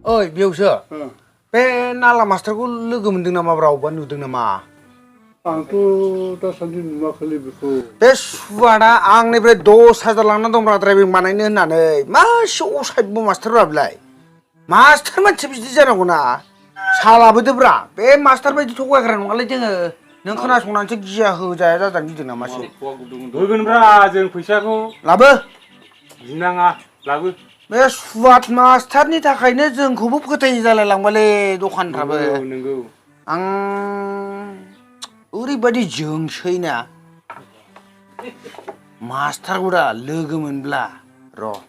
ओइ बेयावसो बे नाला मास्टारखौ लोगो मोनदों नामा रावबो नुदों नामा आंथ' दासान्दि नुवाखैलै बेखौ बे सुवादा आंनिफ्राय 10,000 लांना दंब्रा ड्राइभिं बानायनो होननानै मासे असाइबबो मास्टारब्रा बेलाय मास्टार मानसि बिदि जानांगौना सालाबोदोब्रा बे मास्टार बायदि थगायग्रा नङालै जोङो नों खोनासंनानैसो गिया होजाया जाजानो गिदों नामासो होगोनब्रा जों फैसाखौ लाबो गिनाङा लाबो बे सुवाद मास्टारनि थाखायनो जोंखौबो फोथायि जालायलांबायलै दखानफ्राबो नंगौ आं ओरैबायदि जोंसैना मास्टारखौ दा लोगो मोनब्ला र'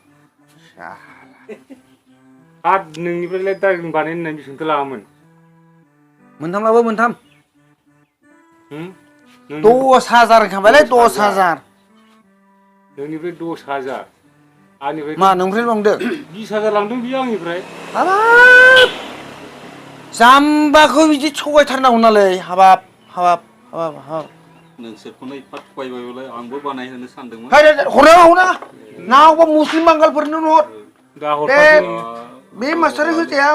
आद नोंनिफ्रायलाय ड्राइभिं बानायनो होननानै बेसेबांथो लाङामोन मोनथाम लाबो मोनथाम 10,000 होनखाबायलै 10,000 नोंनिफ्राय 10,000 आंनिफ्राय मा नोंनिफ्राय लांदों 20,000 लांदों बियो आंनिफ्राय हाबाब जाम्बाखौ बिदि थगायथारनांगौ नालै हाबाब नोंसोरखौनो एफा थगायबायबालाय आंबो बानायहोनो सानदोंमोन हरनाङा नावबा मुस्लिम बांगालफोरनो हर दा हरफादो बे मास्टारा होजाया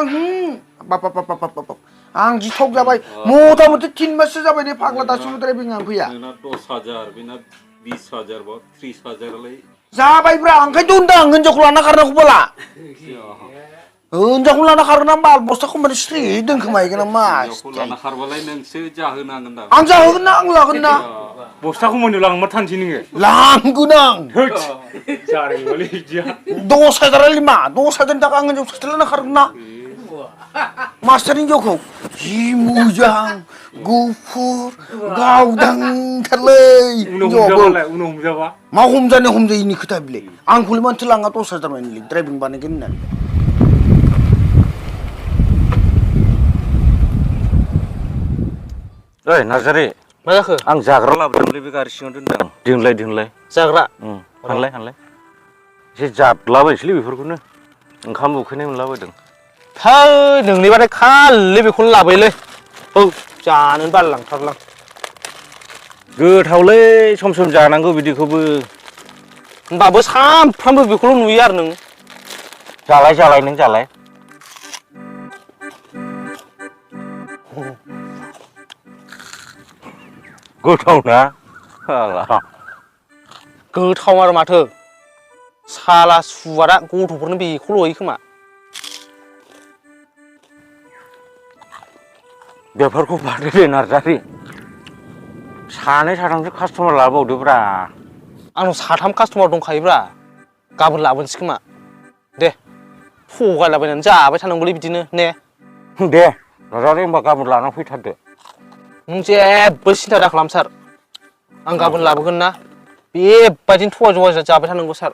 आं जि थक जाबाय मथा मथि 3 माससो जाबाय दे फाग्ला दासिमबो ड्राइभिंआनो फैया नोंना 10,000 बेना 20,000 बा 30,000 लाय जाबायब्रा ओंखायनोथ' होनदों आं हिनजावखौ लाना खारनांगौ बोला हिनजावखौ लाना खारगोन ना बाल बस्थाखौ माने स्रि दोनखोमाहैगोन ना मा हिनजावखौ लाना खारबालाय नोंसो जाहोनांगोन दा आं जाहोगोन ना आं लागोन ना बस्थाखौ मोनो लांबा थानसै नोङो लांगोन आं जारिबालै बिदिया 10,000 मा 10,000 थाखा आं हिनजाव सासे लाना खारगोन ना मास्टारनि हिनजावखौ जि मोजां गुफुर गावदांथारलै उनाव हमजाबा मा हमजानायनि खोथा बिलाय आंखौलाय मानोथो लाङा 10,000 मानि ड्राइभिं बानायगोन होननानै ओइ नार्जारि मा जाखो आं जाग्रा लाबोदोंलै बे गारि सिङाव दोनदों दिहुनलाय जाग्रा हानलाय एसे जादलाबायसैलै बेफोरखौनो ओंखाम उखैनाय मोनलाबायदों थै नोंनिबाथाय खालि बेखौनो लाबोयोलै औ जानो बालायलांथारलां गोथावलै सम सम जानांगौ बिदिखौबो होनबाबो सानफ्रामबो बेखौल' नुयो आरो नों जालाय नों जालाय गोथाव ना गोथाव आरो माथो साला सुवादा गथ'फोरनो बेखौल' होयो खोमा बेफोरखौ बादो दे नार्जारि सानै साथामसो कास्टमार लाबावदोब्रा आंनाव 3 कास्टमार दंखायोब्रा गाबोन लाबोनोसै खोमा दे थगायलाबायनानै जाबाय थानांगौलै बिदिनो ने दे नार्जारि होमबा गाबोन लाना फैथारदो नों जेबो सिन्था दाखालाम सार आं गाबोन लाबोगोन ना बेबायदिनो थगाय जाबाय थानांगौ सार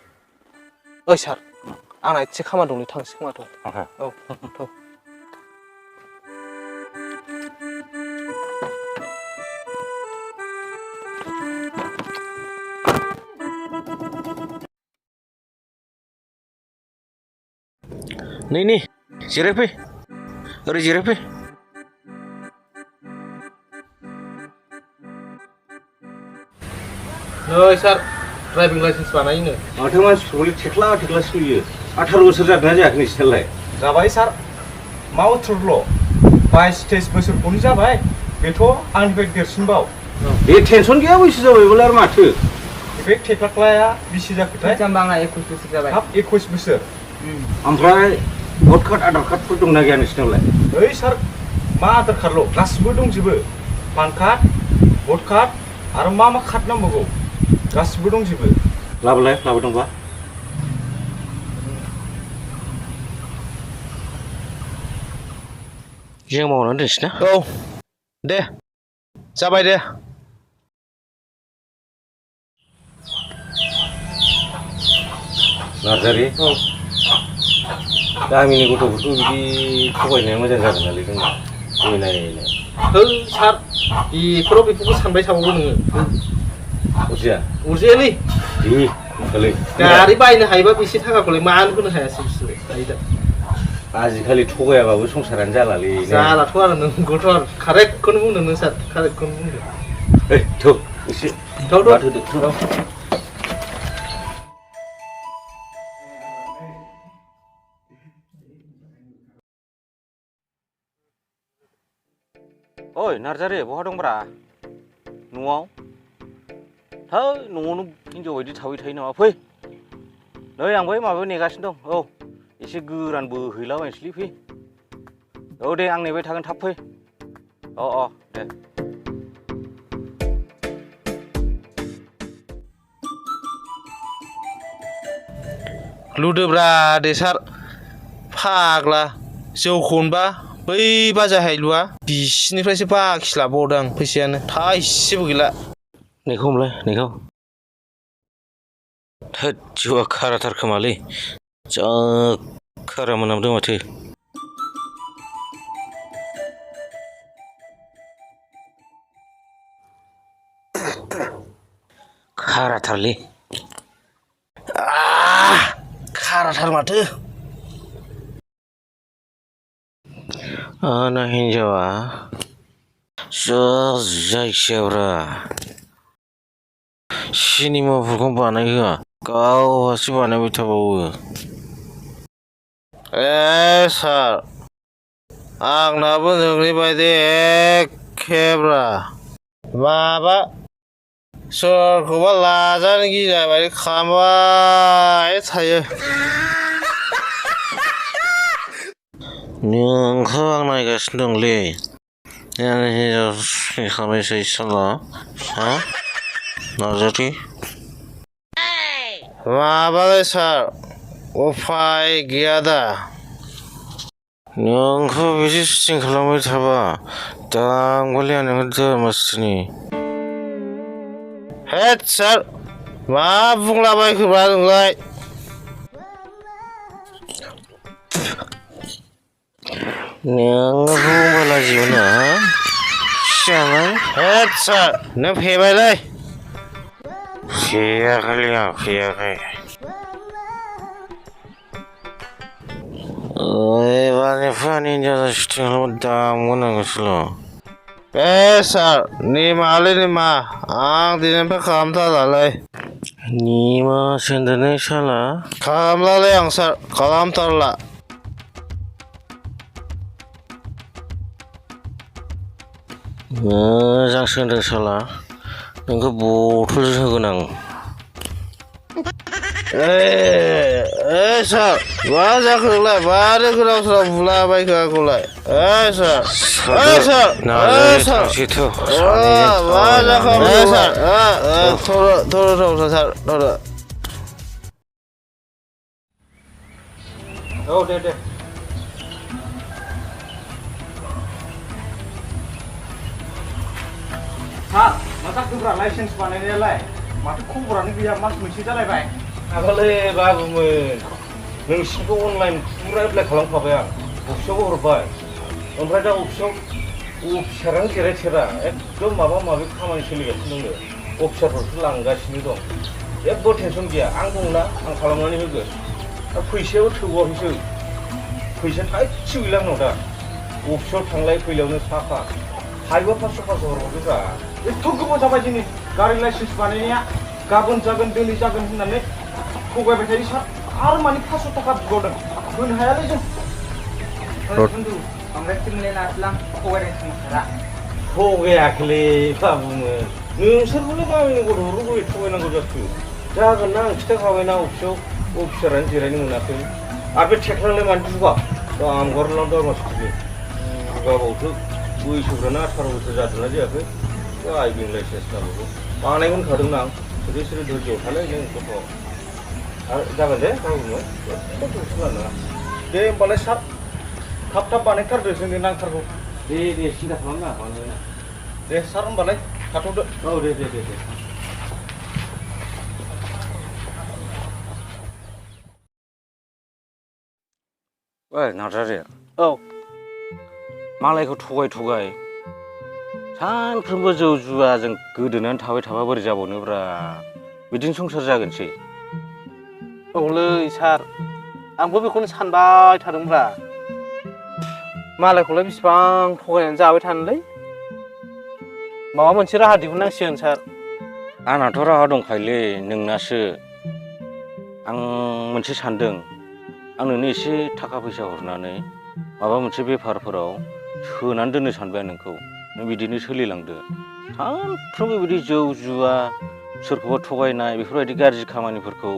ओइ सार आंना एसे खामानि दंलै थांसै खोमाथ' औ नै जिरायफै ओरै जिरायफै नै सार ड्राइभिं लाइसेन्स बानायनो माथो मानसिफोरखौलाय थेख्ला सोलियो 18 बोसोर जादोंना जायाखै नोंसोरलाय जाबाय सार मावथ्रल' 22-23 बोसोरखौनो जाबाय बेथ' आंनिफ्राय देरसिनबाव बे टेनसन गैया बैसो जाबायबोला आरो माथो बे थेख्लाख्लाया बेसे जाखोथाय जाम्बा आंना 21 बोसोर जाबाय हाब 21 बोसोर ओमफ्राय भट कार्ड आधार कार्डफोर दंना गैया नोंसिनावलाय ओइ सार मा आधार कार्डल' गासिबो दंजोबो पान कार्ड भट कार्ड आरो मा कार्ड नांबावगौ गासिबो दंजोबो लाबोदोंबा जों मावनानै दोनसै ना औ दे जाबाय दे नार्जारि गामिनि गथ'फोरखौ बिदि थगायनाया मोजां जागोन नालै जोंना नायनो सार बेफोरखौ सानबाय थाबावो नोङो अरजायालै गारि बायनो हायोबा बेसे थाखाखौलाय मानो होनो हायासै बिसोरो आजिखालि थगायाबाबो संसारानो जालालै जालाथ' आरो नोंखौथ' आरो कारेक्टखौनो बुंदों नों सार कारेक्टखौनो बुंदों एसे ओइ नार्जारि बहा दंब्रा न'आव थै न'आवनो हिनजाव बायदि थाबाय थायो नामा फै नै आं बै माबायाव नेगासिनो दं औ एसे गोरान बोहैलाबायनोसैलै फै औ दे आं नेबाय थागोन थाब फै अ दे लुदोब्रा दे सार फाग्ला जौखौनोबा बै बाजा हायलुआ बिसिनिफ्रायसो बाखि लाबावदों आं फैसायानो थाइसेबो गैला नेखौ हमलाय नेखौ थोद जौआ खाराथार खोमालै जा खारा मोनामदों माथो खाराथारलै खाराथार माथो आंना हिन्जावा जायखियाब्रा सिनेमाफोरखौ बानायहोआ गावहासो बानायबाय थाबावो सार आंनाबो नोंनि बायदि एखेब्रा माबा सोरखौबा लाजानो गिनाय बायदि खालामबाय थायो नोंखौ आं नायगासिनो दंलै आंनि हिन्जाव खालामनायसै साला हा नार्जारि माबालै सार उफाय गैया दा नोंखौ बिदि सुटिं खालामबाय थाबा दांबायलै आं नोंखौ धर्मस्थुनि हेद सार मा बुंलाबायखोब्रा नोंलाय नोङो बुंबा लाजियो ना जानाय हेद सार नों फेबायलै फेयाखैलै आं फेयाखै एबारनिफ्राय आंनि हिन्जावजों सुटिं खालामबा दामगोन आं गोसोल' सार निमालै निमा आं दिनैनिफ्राय खालामथारलालै निमासो होनदों नों साला खालामलालै आं सार खालामथारला मोजांसो होनदों साला नोंखौ बथलजों होगोन आं सार मा जाखो नोंलाय मानो गोदाव सोराव बुलाबायखो आंखौलाय सार सार मा जाखो सार थर' सार औ दे सार मा जाखोब्रा लाइसेन्स बानायनायालाय माथो खबरानो गैया मास मोनसे जालायबाय आगोलै बाबुमोन नोंसिनिखौ अनलाइन फुरा एप्लाइ खालामखाबाय आं अफिसावबो हरबाय ओमफ्राय दा अफिसारानो जिरायथेरा एकदम माबा माबि खामानि सोलिगासिनो दङ अफिसारफोरखौ लांगासिनो दं जेबो टेनसन गैया आं दंना आं खालामनानै होगोन दा फैसायाबो थोबावाखैसो फैसा थाइसेबो गैला आंनाव दा अफिसाव थांलाय फैलायावनो साफा हायोबा 500 हरदोब्रा एथ' गोबाव जाबाय जोंनि गारि लाइसेन्स बानायनाया गाबोन जागोन दिनै जागोन होननानै थगायबाय थायो सार आरो माने 500 थाखा बिबावदों होनो हायालै जों बांद्राय थिनले नासलां थगायनाय संसारा थगायाखैलै बाबुमोन नोंसोरबोलाय गामिनि गथ'फोरखौ बोरै थगायनांगौ जाखो जागोन ना आं खिथाखाबायना अफिसाव अफिसारानो जिरायनो मोनाखै आरो बे थेख्लालाय मानो दुगा दामगारलां धर्मस्थुनि दुगाबावसो बैसोफ्रानो 18 बोसोर जादोंना जायाखै ड्राइभिं लाइसेन्स नांगौ बानायगोन होनखादोंना आं सोर धैर्यआव थालाय नों गथ' आरो जागोन दे बाबुमोन नङा दे होमबालाय सार थाब बानायथारदो जोंनो नांथारगौ दे सिन्था खालामनाङा बानायना दे सार होमबालाय थाथ'दो औ दे ओइ नार्जारि औ मालायखौ थगाय सानफ्रोमबो जौ जुवाजों गोदोनानै थाबाय थाबा बोरै जाबावनोब्रा बिदिनो संसार जागोनसै औलै सार आंबो बेखौनो सानबाय थादोंब्रा मालायखौलाय बेसेबां थगायनानै जाबाय थानोलै माबा मोनसे राहा दिहुननांसिगोन सार आंनाथ' राहा दंखायोलै नोंनासो आं मोनसे सानदों आं नोंनो एसे थाखा फैसा हरनानै माबा मोनसे बेफारफोराव सोनानै दोननो सानबाय आं नोंखौ नों बिदिनो सोलिलांदो सानफ्रोमबो बिदि जौ जुवा सोरखौबा थगायनाय बेफोरबायदि गाज्रि खामानिफोरखौ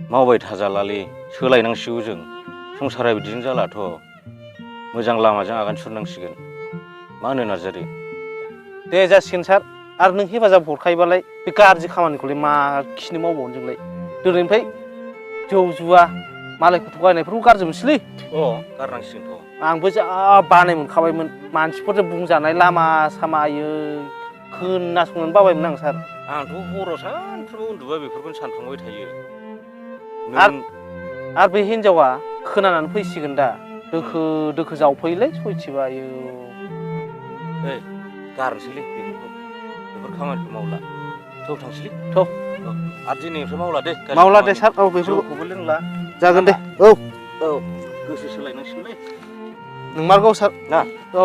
मावबाय थाजालालै सोलायनांसिगौ जों संसारा बिदिजों जालाथ' मोजां लामाजों आगान सुरनांसिगोन मा होनो नार्जारि दे जासिगोन सार आरो नों हेफाजाब हरखायोबालाय बे गाज्रि खामानिखौलाय मा खिनो मावबावनो जोंलाय दिनैनिफ्राय जौ जुवा मालायखौ थगायनायफोरखौ गारजोबनोसैलै गारनांसिगोनथ' आंबो जा बानाय मोनखाबायमोन मानसिफोरजों बुंजानाय लामा सामा आयै खोनासंनोनो बाबायमोन आं सार आंथ' हराव सानफ्रोमबो उन्दुबा बेफोरखौनो सानफ्लांबाय थायो आरो बे हिन्जावा खोनानानै फैसिगोन दा दोखो दोखो जावफैयोलै सयथिबा आयौ गारनोसैलै बेफोर खामानिखौ मावला थौ थांसैलै थौ आरो दिनैनिफ्राय मावला दे मावला दे सार औ बेफोरखौ जौखौबो लोंला जागोन दे औ औ गोसो सोलायनांसिगोनलै नोंमारगौ सार ना औ